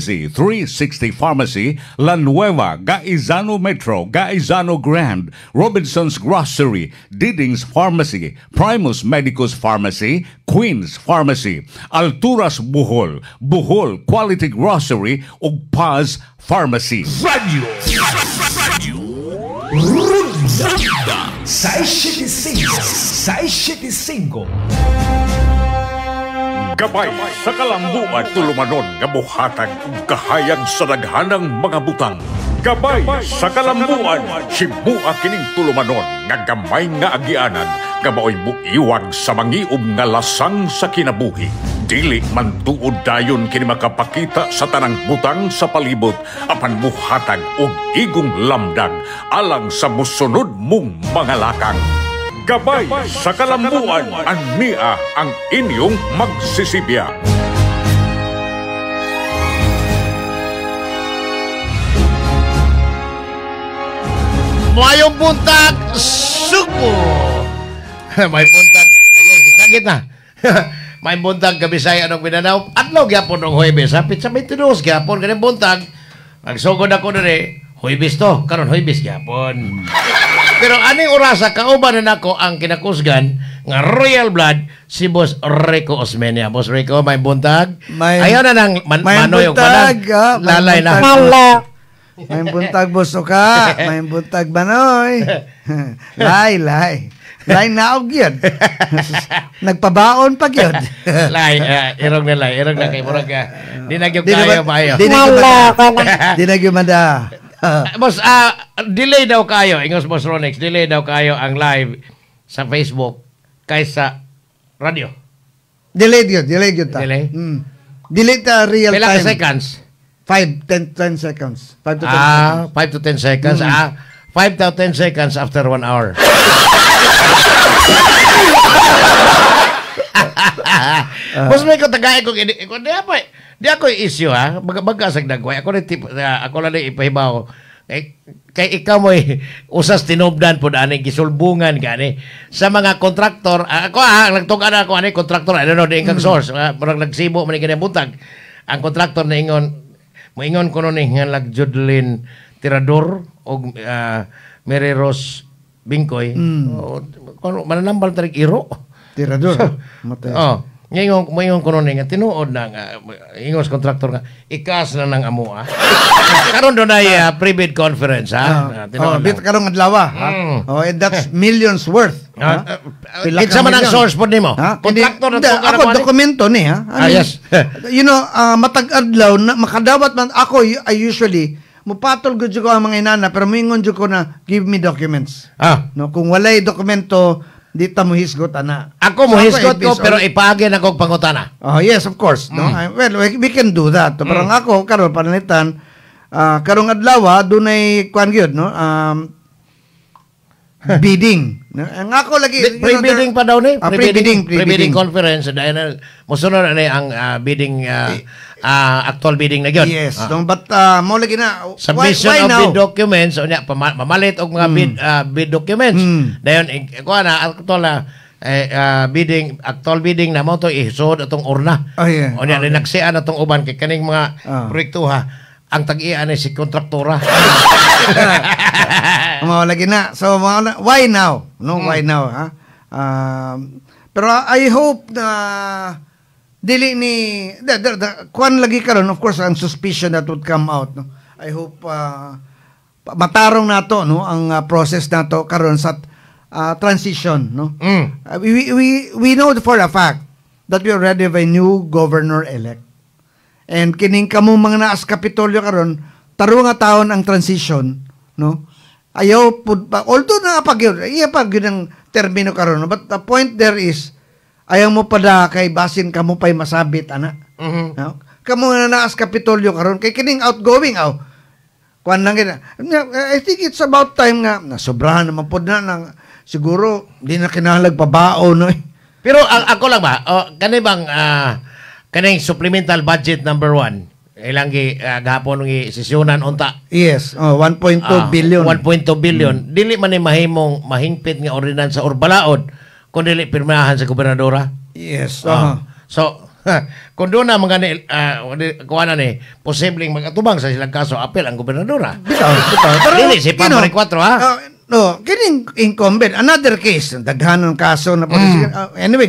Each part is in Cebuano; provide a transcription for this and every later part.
Pharmacy, 360 Pharmacy, La Nueva, Gaisano Metro, Gaisano Grand, Robinson's Grocery, Diding's Pharmacy, Primus Medicus Pharmacy, Queen's Pharmacy, Alturas Bohol, Bohol Quality Grocery ug Paz Pharmacy. Radio. Radio. Ronda. 675. 675. Gabay sa kalambuan, tulumanon nga muhatag og kahayag sa daghanang mga butang. Gabay sa kalambuan, simua kining tulumanon nga gamay nga agianan nga maoy muiwag sa mangiob nga lasang sa kinabuhi. Dili man tuod dayon kini makapakita sa tanang butang sa palibot apan muhatag og igong lamdag alang sa mosunod mong mga lakang. Gabay sa kalambuan, ania ang inyong magsisibya. Mayong buntag, Sugbo. May buntag, ay, sakit na. May buntag Kabisaya anong Mindanao. Adlaw gyapon ng Huwebes, ha? Pitsa 22 gyapon kaning buntag. Nagsugod ako diri, Huwebes to, karon Huwebes gyapon. Pero aning orasa kauban na nako ang kinakusgan nga Royal Blood si Boss Rico Osmeña. Boss Rico, may buntag. Ayaw na nang manoy og buntag, manang. Lalay na. May buntag, Boss Oka. May buntag, Manoy. Lay, lay. Lay naog yun. Nagpabaon pa yun. Lay, irong na lay. Irong na kay murag. Di na gyud kayo maayo. Di na gyud mada. Boss, delay daw kayo. Ingos Boss Ronix, delay daw kayo ang live sa Facebook kaysa radyo. Delay yun, delay yun ta. Delay? Delay ta real Pila time. Pila seconds? 5, 10 seconds. 5 to 10 seconds. 5 to 10 seconds. 5 to 10 seconds after 1 hour. Boss, may katagain kong di ako issue ha. Baga sa dagway. Ako rin ako lang ipahibaw. Kay ikaw mo'y usas tinubdan po ani gisulbungan gani sa mga kontraktor. Ako nagtugan ako ani kontraktor. I don't know di kang source. Murag nagsibo man ni buntag. Ang kontraktor na ingon moingon kuno ni nga Lagjudlin Tirador og Mary Rose Bingkoy. Mananambal tarik iro. Tirador. Oh. Ngayon, moingon kuno ni nga tinuod na nga ingos kontraktor nga ikas na nang amoa. Karon do nay pre-bid conference ha. Bit karong adlaw ha. Oh, and that's millions worth. Kinsa man ang source pod nimo? Kontraktor na to ako dokumento ni ha. I mean, yes. You know, matag adlaw na makadawat man ako. I usually mupatol gud ko ang mga inana pero moingon jud ko na give me documents. No, kung walay dokumento di ta mohisgot ana. Ako mohisgot ko pero ipaagi na kog pangutana. Oh yes, of course, no. Well, we can do that. Pero ang ako karon pananglitan karong adlaw dunay kuan gyud no. Bidding. Ang ako lagi pre-bidding pa daw ni. Pre-bidding conference dahil mosunod ani ang bidding actual bidding na gyud. Yes, no, but mo lagi na submission why of now? Bid documents unya mamalit og mga bid documents. Dayon kuan na actual na bidding actual bidding na mo to isuod atong urna. Oh, yeah. Unya okay. Nagsian atong uban kay kaning mga proyekto ha. Ang tag-iya ni si kontraktora. Mao lagi na. So why now? No, why now ha? Pero I hope na dili ni kuan lagi karon of course ang suspicion that would come out no. I hope matarong nato no ang process nato karon sa transition no. We know for a fact that we already have a new governor elect. And kining kamo mga naas Kapitolyo karon, taro nga taon ang transition, no? Ayaw pud pa, although naa pa gyud, iya pa gyud ang termino karon, no? But the point there is ayaw mo pada kay basin kamo pay masabit ana. No? Kamo nga naas Kapitolyo karon kay kining outgoing aw. Kuan lang gid. I think it's about time nga nasobrahan naman pod na nang siguro di na kinahanglag pabao no. Pero ako lang ba, kani bang kaning supplemental budget number 1 ilang gi gahapon gi sesyonan unta. Yes, 1.2 billion. 1.2 billion. Dili man ni mahimong mahingpit nga ordinansa or balaod kun dili pirmahan sa gobernadora. Yes. So Kung doon na mga ni, kuha na ni, posibleng mag-atubang sa silang kaso, apel ang gobernadora. Bitaw, bitaw. Pero, Dili, si Pam Baricuatro, ha? No, kining incumbent. Another case, daghan ng kaso na anyway,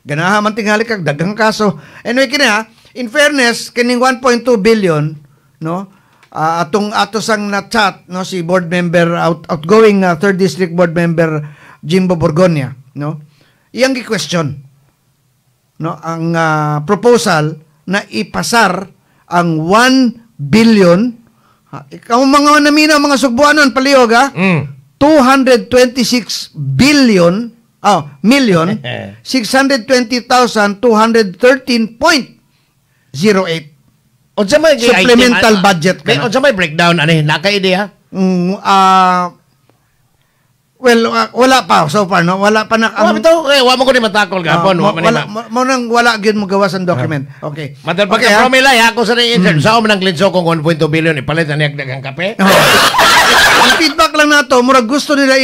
ganaha man tingali kag daghang kaso. Anyway, kini ha, in fairness, kining 1.2 billion, no? Atong ato sang na chat, no, si board member outgoing third district board member Jimbo Borgonia, no? Iyang gi-question, no, ang proposal na ipasar ang 1 billion, ha, ikaw mga namina mga sugbuanon palihog ha, 226 billion, oh, million 620,213.08. Unsa may Supplemental budget ka May na. Unsa may breakdown ani naka idea? Well, wala pa so far, no, wala pa na. Wa bitaw eh, wa mo ko ni matakol gapon, wa man ni wala mo nang wala gyud mo gawas ang document. Okay. Matag Okay, pagka ha? promila ya ako sa ni insert sa man ang klinso kung 1.2 billion ipalit na niya daghang kape. Oh. Ang feedback lang nato, murag gusto nila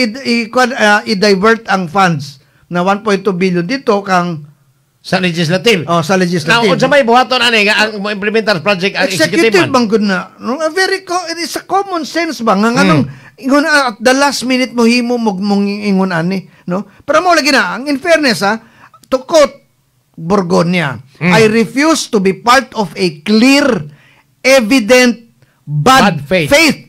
i-divert ang funds na 1.2 billion dito kang sa legislative. Oh, sa Now, legislative. unsa may buhaton ani nga ang mo implementar project ang executive, Executive man? bang gud na? No, a very it is a common sense ba nga nganong ingon at the last minute mo himo mo mong ingon ani, no? Pero mo lagi na ang in fairness ha, to quote Borgonia, "I refuse to be part of a clear, evident bad, Bad faith. faith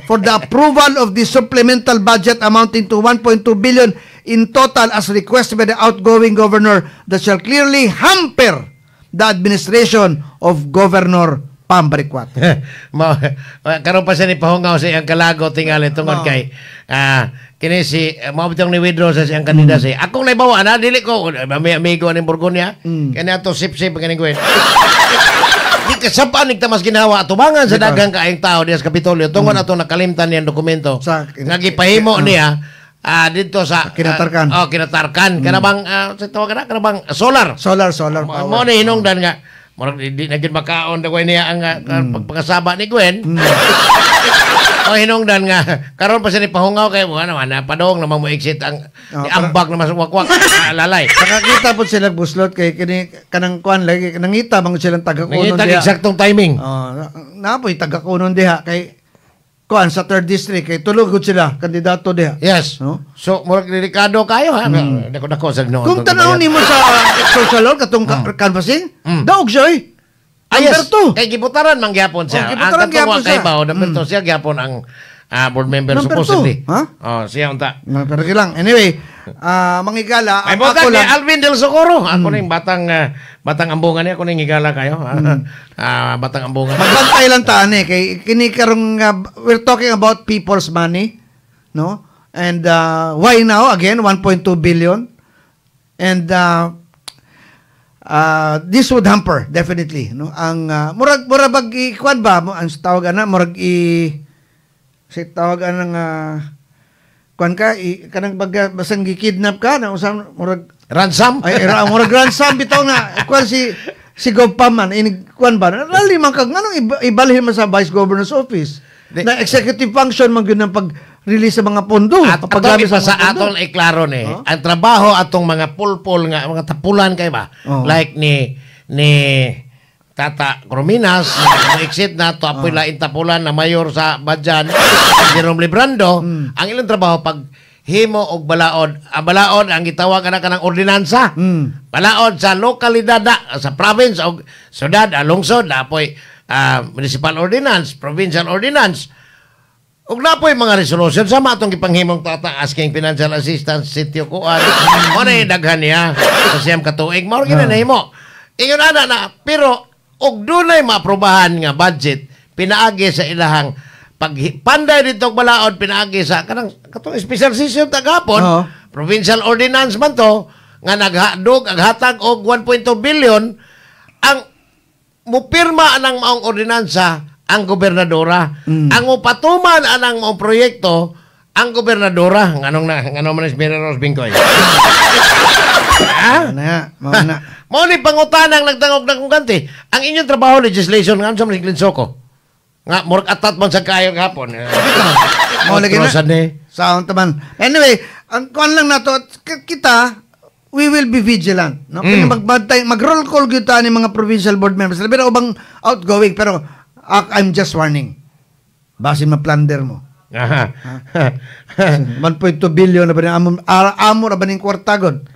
for the approval of the supplemental budget amounting to 1.2 billion in total as requested by the outgoing governor that shall clearly hamper the administration of Governor Pam Baricuatro." Mo karon pa siya ni pahungaw sa iyang kalago tingali tungod kay kini si mao bitong ni withdraw sa siyang candidacy. Akong naibawa na dili ko may amigo ni Borgonia. Kani ato sip-sip kaning gwen. Di kasapaan ni mas ginawa atubangan sa daghang kaayong tao diya sa Kapitolyo tungod ato nakalimtan niyang dokumento nga gipahimo niya didto sa Kinatarkan. Oh, Kinatarkan. Kana bang sa tawag kana kana bang solar. Solar, solar power. Mo ni hinungdan nga murag di na gyud makaon dagway niya ang pagpangasaba ni Gwen. O hinungdan nga karon pa siya ni pahungaw kay mo ano na padong namang mo exit ang Oh, ni ambag na mas wakwak lalay. Nakakita po sila buslot kay kini kanang kuan lagi nangita man silang taga-kunon Nangita diha. eksaktong timing. Oh, napoy taga-kunon diha kay kuan sa third district kay tulog gud sila kandidato diha. Yes. No? So murag delikado kayo ha. Dako dako sa Ginoo. Kung tanaw nimo sa social hall katong canvassing, daog siya eh. Ah, yes. Number two. Kay gibutaran man gyapon siya. Oh, gibutaran Ang katong gyapon kay siya. bao number two siya gyapon ang board member Number two, supposedly. ha? Oh, siya unta. No, pero lang. Anyway, mangigala, May ang butan ako ni lang, Alvin Del Socorro. Ako ning batang batang ambungan niya, ako ning higala kayo. Batang ambungan. Magbantay lang taan eh kay kini karong we're talking about people's money, no? And why now again 1.2 billion? And this would hamper definitely, no, ang murag murag bag ikuan ba mo ang tawag ana murag i si tawag anang kuan ka i, kanang baga basang gikidnap ka na usang murag Ransom? Ay era murag ransom bitaw nga kuan si si Gov Pam man ini kuan ba lali man kag nganong ibalhin man sa Vice Governor's office na executive function man gyud ang pag-release sa mga pondo, At atong paggamit ipasa sa mga pondo. atong iklaro ni, Oh? ang trabaho atong mga pulpol nga mga tapulan kay ba? Oh. Like ni ni Tata Crominas, mo exit na to apoy lain tapulan na mayor sa Badjan, Jerome Librando, ang ilang trabaho pag himo og balaod. Ang balaod ang gitawag ana kanang ordinansa. Balaod sa lokalidad sa province o syudad, lungsod, apoy municipal ordinance, provincial ordinance. Ug napoy mga resolution sama atong gipanghimong tata asking financial assistance sitio kuan. Mo na daghan niya sa siyam ka tuig. Mao gyud na nahimo. Ingon ana na pero og dunay maaprobahan nga budget pinaagi sa ilahang pag panday dito og balaod pinaagi sa kanang katong special session tagapon, provincial ordinance man to nga naghadog ang hatag og 1.2 billion, ang mupirma anang maong ordinansa ang gobernadora. Ang mupatuman anang maong proyekto ang gobernadora. Nganong na nganong man is Mary Rose Bingkoy. Ha? Na, mao na. Mao ni pangutanang nagtangog na kung ganti. Ang inyong trabaho legislation nga sa man Soco. Nga murag atat man sa kayo gapon. Mao lagi na. Otrosan ni. Sound taman. Anyway, ang kuan lang nato kita we will be vigilant, no? Kaya magbantay, mag-roll call gyud ta ni mga provincial board members. Labi na ubang outgoing, pero I'm just warning. Basin ma-plunder mo. 1.2 billion na ba ni amo, amo ra ba ning kwarta god?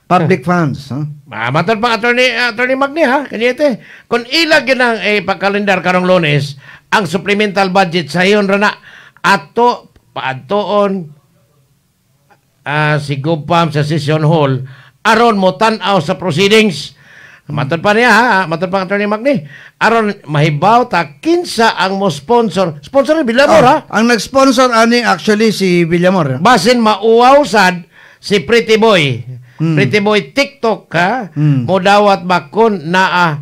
Public funds, huh? Matod pa Attorney Magni ha, kanyete. Kung ila ginang eh, pagkalendar karong Lunes, ang supplemental budget sa iyon ra na ato paadtoon si Gov Pam sa session hall aron mo tan-aw sa proceedings. Matod pa niya ha, matod pa Attorney Magni. Aron mahibaw ta kinsa ang mo sponsor. Sponsor ni Villamor ha. Oh, ang nag-sponsor ani actually si Villamor. Basin mauwaw sad si Pretty Boy. Pretty Boy TikTok ha. Mo dawat bakon naa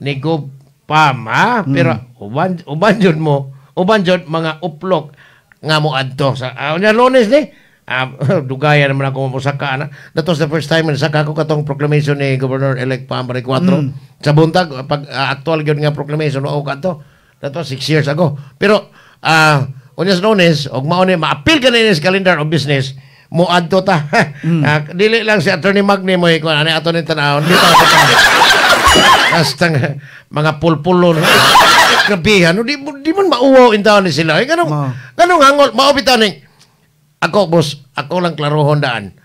ni Gov Pam ha. Pero uban uban jud mo, uban jud mga uplok nga mo adto sa unya Lunes ni. Dugayan naman ako mosaka na. That was the first time na saka ko katong proclamation ni Governor-elect Pam Baricuatro. Sa buntag pag actual gyud nga proclamation o kadto. That was 6 years ago. Pero unya sa Lunes og mao ni maapil ka ni sa calendar of business mo adto ta. Dili lang si Attorney Magni mo ikuan ani ato ning tan-awon. Dito ako ta. Basta mga pulpulon. Grabe, ano, di man mauwaw in taon ni sila. Eh, ganong, ganong hangol, mao bitaw ning, ako, boss, ako lang klarohon daan.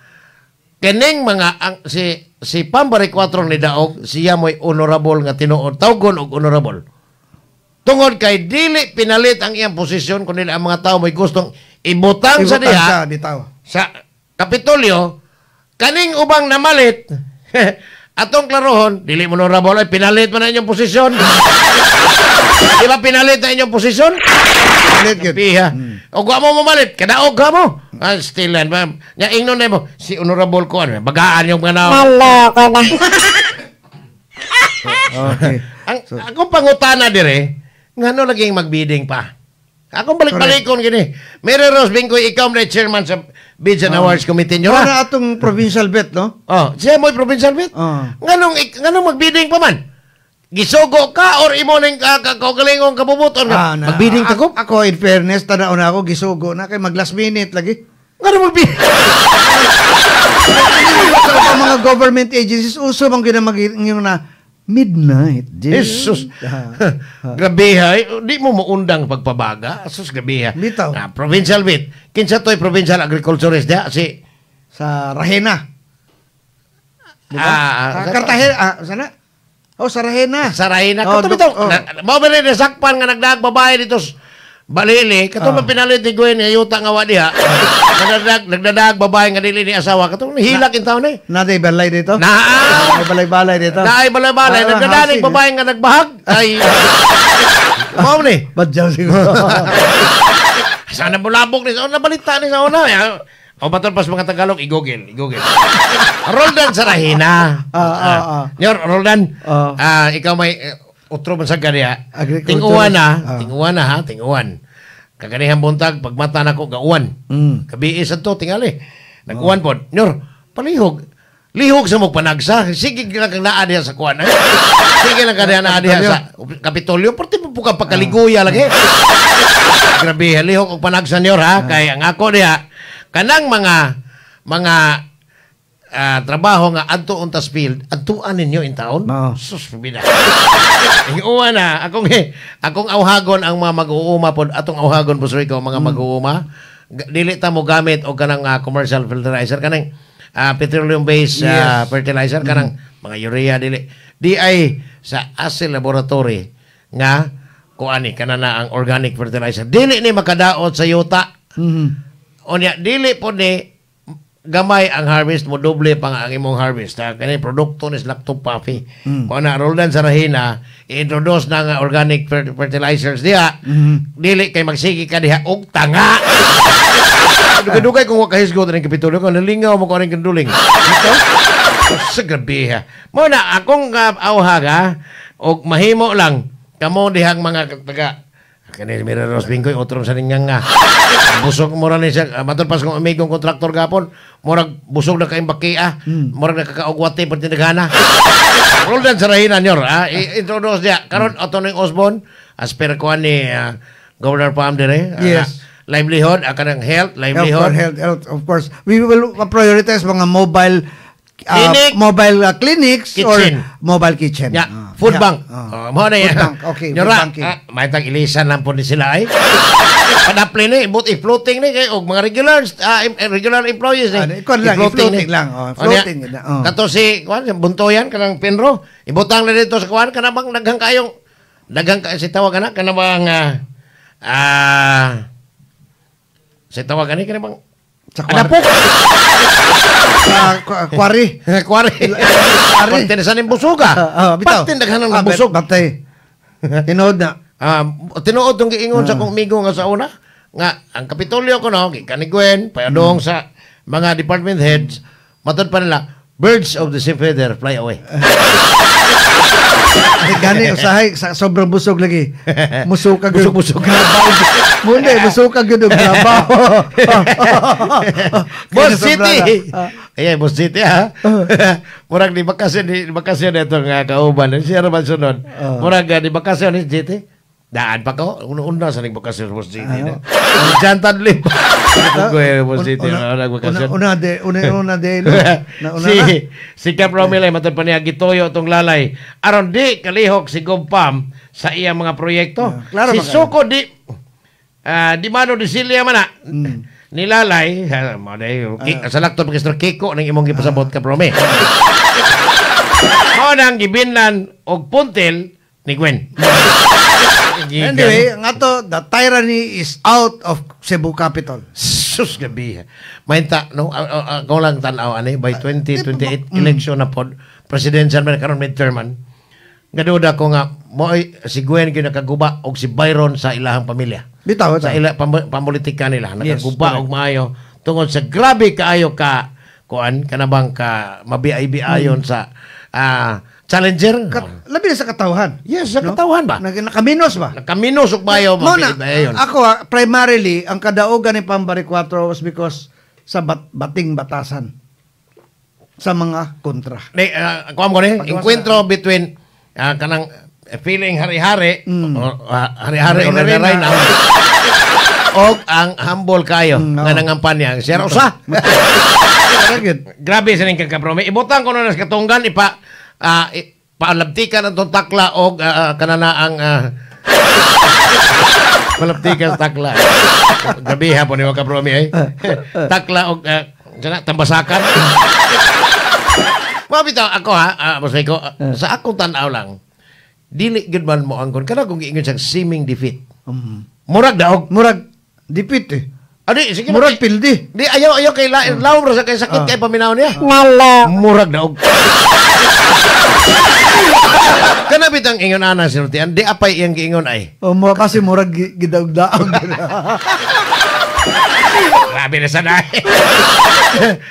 Kening mga, ang, si, si Pam Baricuatro ni Daog, siya mo'y honorable nga tinuod, tawgon og honorable. Tungod kay dili pinalit ang iyang posisyon kundi ang mga tao may gustong ibutang sa Ibutang diha sa bitaw. Sa Kapitolyo, kaning ubang namalit, atong klarohon, dili mo honorable, ay pinalit mo na inyong posisyon. Di ba pinalit na inyong posisyon? Pinalit gyud. Piha. O wa mo mamalit, kadaog ka mo. Ah, still yan, ma'am. Nya ingnon na mo, si honorable ko, ano, bagaan yung mga nao. Maloko na. Okay. Ang akong pangutana dire, ngano laging magbidding pa? Akong balik-balikon gini. Mary Rose Bingkoy, ikaw na chairman sa Bids and Awards Committee nyo Mao na. na atong provincial bet, no? Oh, siya mo'y provincial bid. Oh. Nganong magbidding pa man? Gisugo ka or imo ning kaugalingong kabubuton nga? Ah, na. Magbidding ka ko? Ako, in fairness, tanaw na ako, gisugo na kay mag last minute lagi. Nganong magbidding? Sa ubang mga government agencies, uso bang ginamag yung na midnight. Jesus. Grabe ha. Eh, di mo maundang pagpabaga. Sus, grabe ha. Bitaw. Ah, provincial bid. Kinsa to'y provincial agriculturist diha? Si Sa Rahena. Di ba? Ah, Sa Cartagena. Ah, sana? Oh, sa Rahena. Sa Rahena. Oh, Kato bitaw. oh. Na, mao ba rin nasakpan nga nagdaag babae dito sa Balili, kato man pinalit ni Gwen nga yuta nga wa diha. Nagdadag babae nga dili ni asawa katong nihilak in taon eh. Naday balay dito? Naa. May balay-balay dito? Naay balay-balay Ah, nagdadanig housing, babae nga nagbahag. Ay. Mao ni. Badyaw siguro. Sana bulabog ni sa una balita ni sa una. Ya. O batol pas mga Tagalog, i-google, i-google. Roldan Sarahina. Ah. Nyor, Roldan, ikaw may utro man sa ganiya. Agriculture. Tinguan na, tinguan na ha, tinguan. Kaganihang buntag, pagmata na ko, gauan. Kabii sa to, tingali. Nag-uwan po. Nyor, palihog. Lihog sa mong panagsa. Sige lang kang naa diha sa kuan. Eh. Sige lang ka naa diha sa Kapitolyo. Porti mo po ka pagkaliguya lagi. Grabe, lihok og panagsa niyo ha. Kay ang ako diha, kanang mga trabaho nga adto untas field, adtuan ninyo in taon. Oo. Sus, bida. Uwa na, akong awhagon ang mga mag-uuma pod, atong awhagon po Rico, mga mag-uuma. Dili ta mo gamit og kanang commercial fertilizer kanang petroleum based fertilizer kanang mga urea dili. Di ay sa ASIL laboratory nga kuani kana na ang organic fertilizer. Dili ni makadaot sa yuta. Unya dili po ni gamay ang harvest mo, doble pa nga ang imong harvest ha kani produkto ni Lacto Puffy mm. na Roldan Sarahina i-introduce na nga organic fertilizers diha. Dili kay magsige ka diha og tanga. Dugay-dugay kung wa kahisgot ning Kapitolyo ko nalingaw mo ko aning kanduling sa grabe ha. Mo na akong awhag ha og mahimo lang kamo dihang mga taga kani Mira Ros Bingkoy otro sa ningang nga. Busog mo ra ni siya. Matod pas kong amigong kontraktor gapon, murag busog na kayong bakia, murag nakakaugwati pag tinagana. Roldan Sarahina nyor, ah, i-introduce niya. Karon ato ning Osborne, as per kuan ni Governor Pam dire. Livelihood, kanang health, livelihood. Health, health, health, of course. We will prioritize mga mobile Clinic. Mobile clinics or Kitchen. Mobile kitchen. Ya, Ah, food yeah. bank. Ah. Oh, mo na Food yan. bank. Okay, food Nyora, banking. ah, may tag ilisan lang po ni sila ay. Padapli ni, but i-floating ni kay og mga regular employees ni. Ah, ikaw lang, i-floating lang. Oh, floating niya. na, oh. Kato si kuan si Buntoyan kanang Penro, ibutang na dito sa kuan kana bang daghang kayong daghang ka si tawag ana kana bang si tawag ani kana bang Sa kwari. Adapok. Sa kwari. Kwari. Kwari. Parte na sa ning busuga. Ah, ah, bitaw. Parte daghan ng Ah, busog. Batay. Tinuod na. Ah, tinuod tong giingon sa kong amigo nga sa una nga ang Kapitolyo ko no gikan ni Gwen padung sa mga department heads, matod pa nila, "Birds of the same feather fly away." Ay, gani usahay sa sobrang busog lagi. Musuka gyud. Busog-busog. Muna, musuka gyud og grabaw. Boss Kaya sobra City. na. Ah. Ay, Boss City ha. Murag di bakasyon ito nga kauban. Siya raman sunod. Murag di bakasyon ni GT. Daan pa ko. Una-una sa nagbakasyon Boss GT. Ano? Jantan lip. Ko Boss GT Una, nagbakasyon. una de una una de no. Na, una si na. Si Cap Romel ay matod pa niya gituyo tong Lalay aron di kalihok si Gompam sa iyang mga proyekto. Yeah, klaro si ba kayo? Suko di di mano di silya man na. Nilalay, mo day, sa lakton Mr. Kiko nang imong gipasabot ka Prome. Mao nang gibinlan og puntil ni Gwen. Anyway, ang ato, the tyranny is out of Cebu capital. Sus gabi. Mainta no ako lang tan-aw ani by 2028 election na pod, presidential man karon, midterm man. Nga duda ko nga mo'y si Gwen gyud nakaguba og si Byron sa ilahang pamilya. Bitaw, Sa bitaw. ila pamulitika nila nakaguba Correct. og maayo tungod sa grabe kaayo ka kuan kanabang ka mabiay-biayon sa challenger. Labi na sa katawhan. Yes, sa katawhan ba? Nakaminos ba? Nakaminos og maayo Mo na, mabiay-biayon. ako primarily, ang kadaugan ni Pam Baricuatro was because sa bating batasan sa mga kontra. Di, kuwan ko ni, enkwentro between kanang feeling hari-hari, o, hari-hari o Reyna-reyna. reyna-reyna, og ang humble kayo nga Oo. nangampanya. Ang Sir Usa. Correct. Grabe sa ning kagkaprome. Ibutang ko na sa katunggan ipa paalabtikan ang tong takla og kanana ang palabtikan sa takla. Grabe ha po ni kaprome ay. Takla og sana tambasakan. Mga bitaw ako ha, Boss Rico, sa akong tan-aw lang, dili gyud man mo angkon kana kung giingon siyang seeming defeat. Murag daog. Murag, dipit eh. Adi, sige. Murag pildi. Di ayaw ayaw kay la, lawom ra sa kay sakit kay paminaw niya. Murag daog. Kana bitang ingon ana sinultian, di apay iyang giingon ay. O mo kasi murag gidaog-daog. Grabe na sa dai.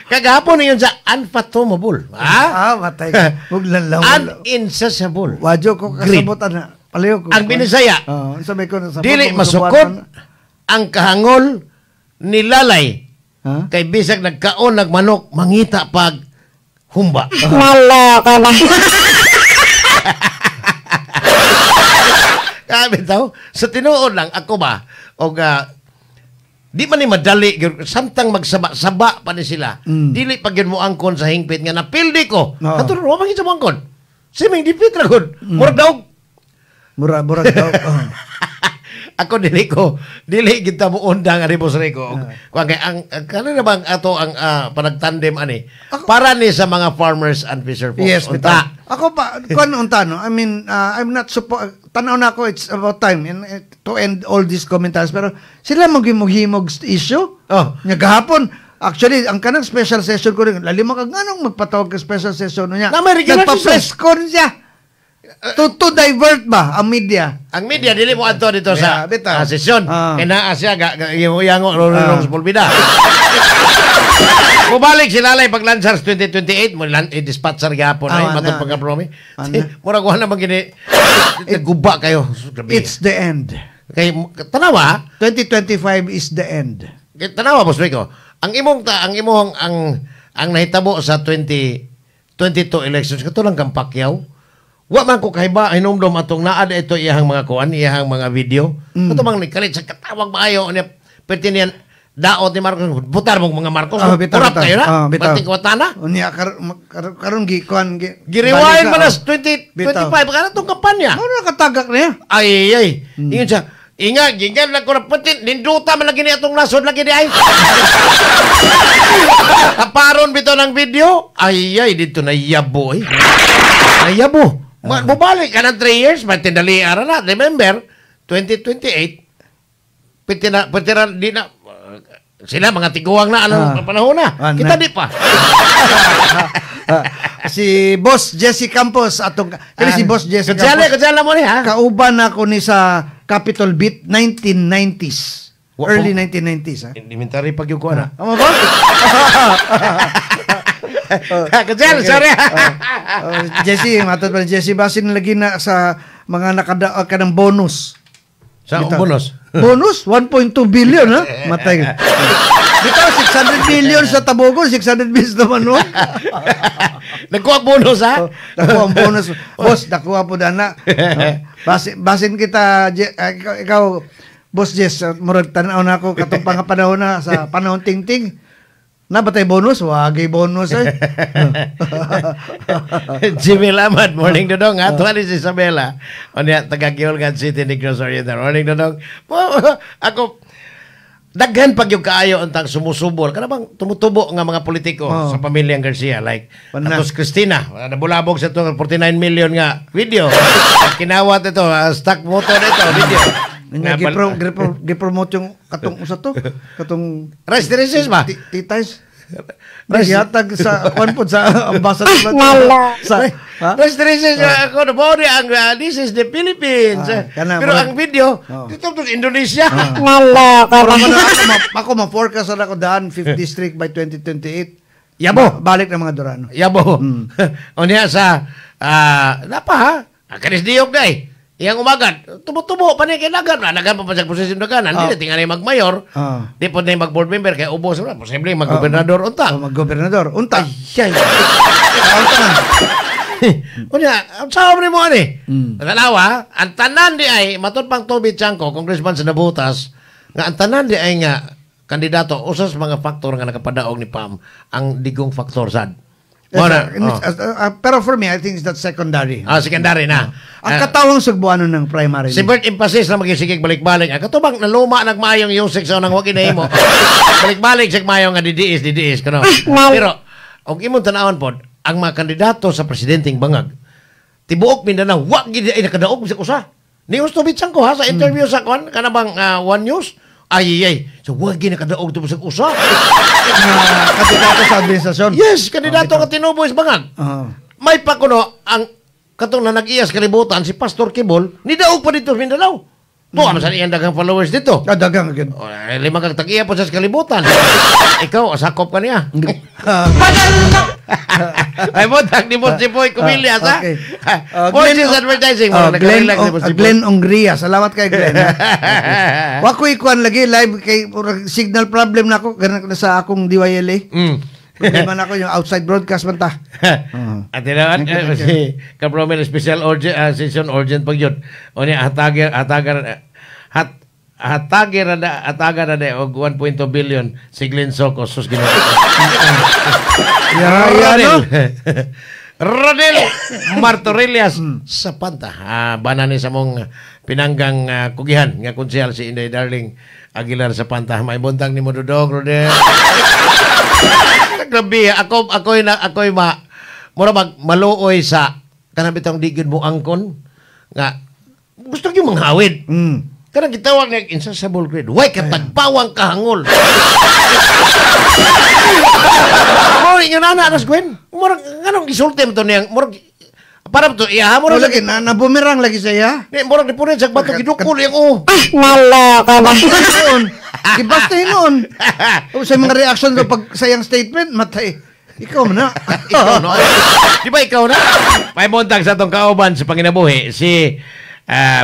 Kagahapon ingon sa unfathomable. Ha? Ah, matay ka. Huwag lang lang. Uninsatiable. Wadyo ko Greed. kasabot ana. Palayo ko. Ang Binisaya, Oo, unsa may ko nasabot, dili kung masukod masubuan ang kahangol ni Lalay Ha? kay bisag nagkaon nagmanok mangita pag humba. Naloko na. Kaya bitaw, sa tinuod lang ako ba og di man ni madali gyud samtang magsaba-saba pa ni sila. Dili pa gyud mo angkon sa hingpit nga napildi ko. Oo. Kato wa man gyud sa mo angkon. Siming dipit ra gud. Murag daog. Mura murag daog. Oh. Ako dili ko dili kita mo undang ani Boss Rico. Kuan kay ang kana na bang ato ang panagtandem ani para ni sa mga farmers and fisher folks. Yes, Unta. bitaw. Ako pa, kuan unta no. I mean, I'm not tanaw na ako, it's about time and to end all these commentaries, pero sila maghimughimog issue. Oh. Nga gahapon, actually, ang kanang special session ko rin, lali mo kag nganong magpatawag ka special session niya. Na may regular Nagpa-press con siya. To divert ba ang media? Ang media dili mo adto dito sa Yeah, bitaw. sesyon. Kay naa siya ga yango Ah. uh. Pulbida. Mubalik si Lalay paglansar sa 2028 mo lan i-dispatcher gihapon ay Ah, matod na. pagka-promi. Ana. Murag wala man gini guba kayo. Grabe. It's the end. Kay tanawa, 2025 is the end. kay tanawa Boss Rico. Ang imong ta ang imong ang nahitabo sa 2022 elections kato lang kang Pacquiao. Wa man ko kahiba hinumdom atong naa ito iyahang mga kuan, iyahang mga video. Kato mang nikalit sa katawag maayo niya perti niyan Daot ni Marcos, butar mong mga Marcos. Ah, bitaw, Kurap bitaw. kayo na. Ah, bitaw. Bating kwatana. Unya karon gi kuan gi. Gi-rewind balik man na, na oh. 2025 Bitaw. kana tong kampanya. Ano nakatagak niya? Ay ay. Ingon siya, inga, gingan lang ko na putin, ninduta man lagi ni atong nasod lagi ni ay. Taparon bitaw ng video. Ay ay, dito na yabo eh. Nayabo. Bubalik ka ng 3 years, matindali ara na. Remember, 2028, pwede na, pwede na, di na, sila mga tiguang na anong panahon na. Kita di pa. Si Boss Jesse Campos atong kani si Boss Jesse Kutsala, Campos. Kutsala mo ni ha. Kauban ako ni sa Capitol Beat 1990s. Early 1990s ha. Elementary pag yung kuha na. Amo ba? Kutsala, sorry. Jesse, matod pa ni Jesse, basin lagi na sa mga nakada kanang bonus. Sa Bitaw. bonus. Bonus 1.2 billion ha. Matay. Bitaw 600 million sa Tabogon, 600 billion naman no. Nagkuha bonus ha. Oh, nakuha ang bonus. Boss, nakuha po na. Oh, basin kita, ikaw, Boss Jess, murag tan-aw na ako katong pangapanahon na sa panahon ting-ting. Na ba tayo bonus? Wagi bonus eh. Jimmy Lamad, morning Dodong. Ato ni si Isabela. O niya, taga Giolgan City, Negros Oriental. Morning Dodong. Po, ako, daghan pag yung kaayo untang sumusubol. Kana bang tumutubo nga mga politiko sa pamilyang Garcia. Like, Pana. atos Cristina, nabulabog sa ito 49 million nga video. Kinawat ito, stock motor ito, video. Nga Nga gipromote yung katong usa to, katong Rice terraces ba? Titays. Gihatag sa kwan po sa ambassador sa ha? Rice terraces, ako na ni ang this is the Philippines. Ah, kana, Pero ang video, dito to Indonesia. Pero man ako ma-forecast na ako daan 5th district by 2028. Yabo. Balik ng mga Durano. Yabo. O niya sa napa ha? Kanis diyog na eh. Iyang umagan, tumutubo pa niya kinagan. Nanagan pa pa sa posisyon dagan. Hindi na tingali magmayor. Di po na mag-board member. Kaya ubos na. Posible mag-gobernador unta. Oh, mag-gobernador. Unta. Ay, ay. Unta na. Unya, ang sabi mo ani. Tanawa, ang tanan di ay matod pang Toby Tiangco, congressman sa Nabutas, nga ang tanan di ay nga kandidato usas mga faktor nga nakapadaog ni Pam ang digong faktor sad. Yes, Mo na, sir. Pero for me, I think that's secondary. Ah, secondary na. Ang katawang sugbuano ng primary. Si Bert Emphasis na magisigig balik-balik. Ang katubang naluma nagmaayong Yusek sa unang wag inahimo. Balik-balik sa maayong nga DDS, DDS kuno. Pero og imong tan-awon pod, ang mga kandidato sa presidenteng bangag, tibuok Mindanao wa gid ay nakadaog sa usa. Ni Gusto Bitsang ko ha sa interview sa kwan kana bang One News. Ay ay ay. So wa gid nakadaog to sa usa. Kandidato sa administrasyon. Yes, kandidato nga tinubo is bangag. May pa kuno ang katong na nag-iyas kalibutan si Pastor Kibol nidaog pa dito sa Mindanao. Tuwa man sa iyang daghang followers dito. Ah, daghang gyud. O, lima kang tag-iya po sa kalibutan. Ikaw, sakop ka niya. Ay mo, tag ni Boss Boy Kumilyas, ha? Okay. Voices Advertising. Glenn, Naka-relax ni Boss Boy. Glenn Ongria. Salamat kay Glenn. Ha? Okay. Wa ko'y kuan lagi live kay murag signal problem na ako ganun na sa akong DYLA. Problema na ako yung outside broadcast man ta. At tinawan, Thank you, thank you. si Kapromel special urgent, session urgent pag yun. O niya, hatager, hatager, hat, hatager na, hatager na og 1.2 billion si Glenn Soco. Sus, Ginoo. Yeah, no? Rodel Martorellas sa Panta. Bana ni sa mong pinanggang kugihan nga konsehal si Inday Darling Aguilar sa Panta. May buntag ni mo Dodong, Rodel. Grabe, ako'y ma mura mag maluoy sa kanang bitong di gyud mo angkon nga gusto gyud manghawid. Kanang gitawag niya insatiable greed. Way ka tagpawang kahangol. Mo ingon ana anas Gwen. Murag nganong gisulti mo to niyang murag para to iya murag Murag lagi na bumerang lagi siya. Ni murag dipunin sa bato gidukol yang oh. Noon. Gibasta noon. O, sa mga reaction ko pag sa iyang statement, matay. Ikaw man na. Ikaw no. Di ba ikaw na? Paibuntag sa atong kauban sa panginabuhi si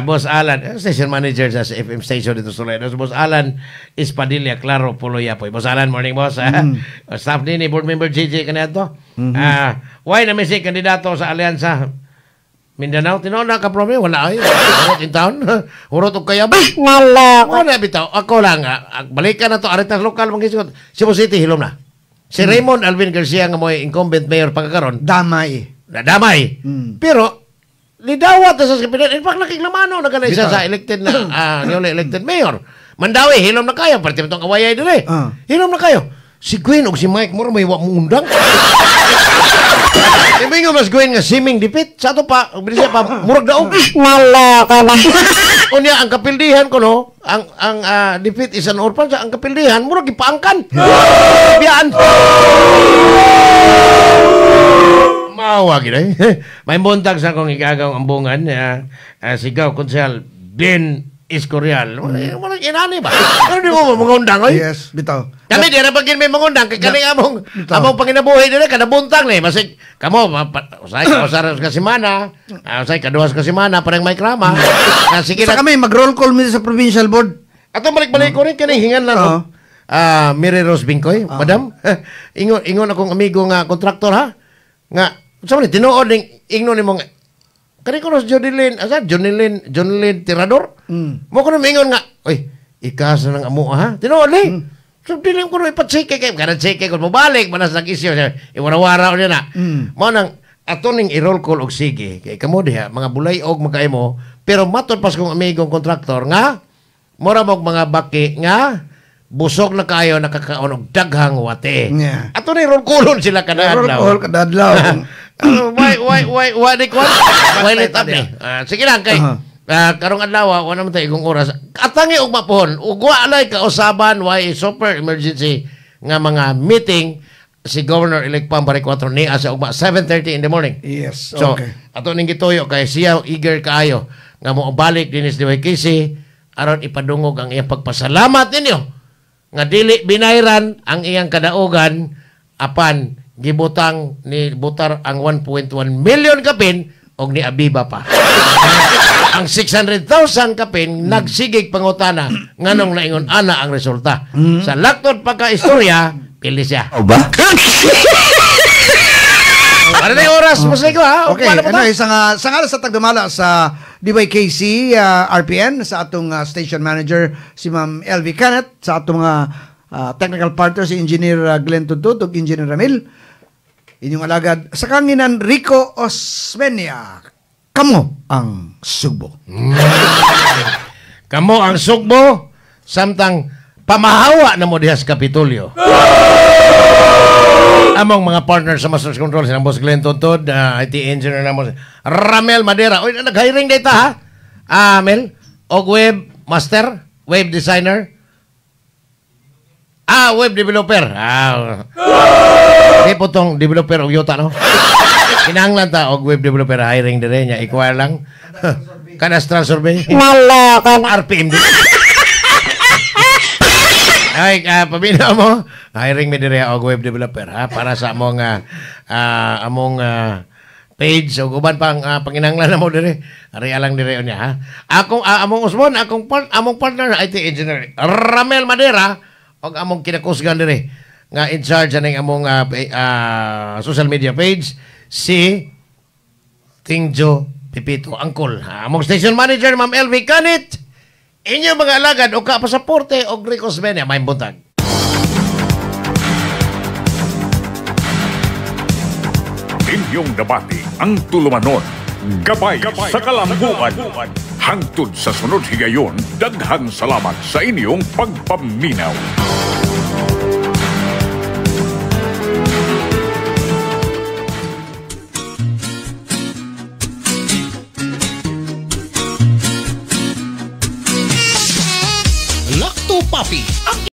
Boss Alan, station manager sa FM station dito sa Toledo. Si Boss Alan Espadilla, Claro Polo Yapoy. Boss Alan, morning boss. Staff ni board member JJ kaniadto. Why na may si kandidato sa alyansa? Mindanao tinuod na ka problema wala ay. Hurot in town. Hurot og kayabay. Wala bitaw. Ako lang balikan na to Aretas lokal mangisgot. Cebu City hilom na. Si Raymond Alvin Garcia nga mo'y incumbent mayor pagkakaron. Damay. Nadamay. Pero nidawat na sa kapitan. In fact, nakiglamano na ganun siya sa elected na newly elected mayor. Mandawi, hilom na kayo. Parte mo itong kawayay doon eh. Hilom na kayo. Si Gwen o si Mike Moore may wa mundang. Ibig nga mas Gwen nga siming dipit. Sa ato pa, bilis pa, murag daog. Naloko na. Unya, ang kapildihan ko no, ang defeat is an orphan. Sa ang kapildihan, murag ipaangkan. Biyaan. Mawa gid eh. May buntag sa akong igagaw ambungan sigaw konsehal Ben Escorial. Wala inani ba? Ano di mo mangundang oy? Yes, bitaw. Kami di ra pagin may mangundang kay kaning among panginabuhi dire kada buntag ni masig kamo usay ka semana, usay kaduha ka semana parang may krama. Sige na kami mag-roll call mi sa provincial board. Ato balik-balik ko rin kaning hingan lang. Mary Rose Bingkoy, madam. Ingon akong amigo nga kontraktor ha. Nga sa man tinuod ning ingnon nimong kani ko si Jonilyn, asa Jonilyn Tirador. Mo ko ingon nga, oy, ikas na ng amo ha. Tinuod ni. So dili ko ipatsike kay kada tsike ko mobalik manas nag isyu iwarawara niya na. Mao nang ato ning i-roll call og sige kay kamo diha mga bulay-og magkaimo pero matod pas kong amigong kontraktor nga mura mog mga baki nga busog na kayo nakakaon og daghang wate. Yeah. Ato ni roll callon sila kada adlaw. Roll call kada adlaw. Why di ko? Why let up ni? Sige lang kay karong adlaw wala man tay igong oras. Atangi og mapuhon ug wa alay kausaban why super emergency nga mga meeting si Governor-elect Pam Baricuatro ni asa ugma 7:30 in the morning. Yes, so, okay. Ato ning gituyo kay siya eager kaayo nga moobalik dinis DYKC aron ipadungog ang iyang pagpasalamat ninyo nga dili binayran ang iyang kadaugan apan gibutang ni butar ang 1.1 million kapin og ni Abiba pa. Ang 600,000 kapin nagsigig pangutana nganong naingon ana ang resulta. Sa laktod pagka-istorya, pili siya. O ba? Ano na yung oras? Masay ko ha? Okay, ano, isang sangalan sa tagdumala sa DYKC RPN, sa atong station manager si Ma'am LV Kenneth, sa atong technical partner si Engineer Glenn Tuntut ug Engineer Ramil. Inyong alagad sa kanginan Rico Osmeña. Kamo ang Sugbo. Kamo ang Sugbo samtang pamahawa na mo diha sa Kapitolyo. Among mga partner sa Masters Control silang Boss Glenn Tuntod, IT engineer na mo Ramel Madera. Oy, nag-hiring data ha. Mel, og web master, web designer. Web developer. Di po tong developer og yuta, no? Kinahanglan ta og web developer hiring dire niya. I-acquire lang. Cadastral survey. Naloko na. RPM din. Ay, pabina mo. Hiring mi dire og web developer ha para sa among among page og uban pang panginahanglan na mo dire. Ari alang dire niya ha. Akong among usbon, akong among partner IT engineer Ramel Madera og among kinakusgan dire nga in charge aning among social media page si Tingjo Pipito Angkol. Among station manager Ma'am LV Kanit. Inyo mga alagad o kapasaporte o Rico Osmeña, may buntag. Inyong nabati ang tulumanon, gabay sa kalambuan. Hangtod sa sunod higayon, daghang salamat sa inyong pagpaminaw. Lacto Papi.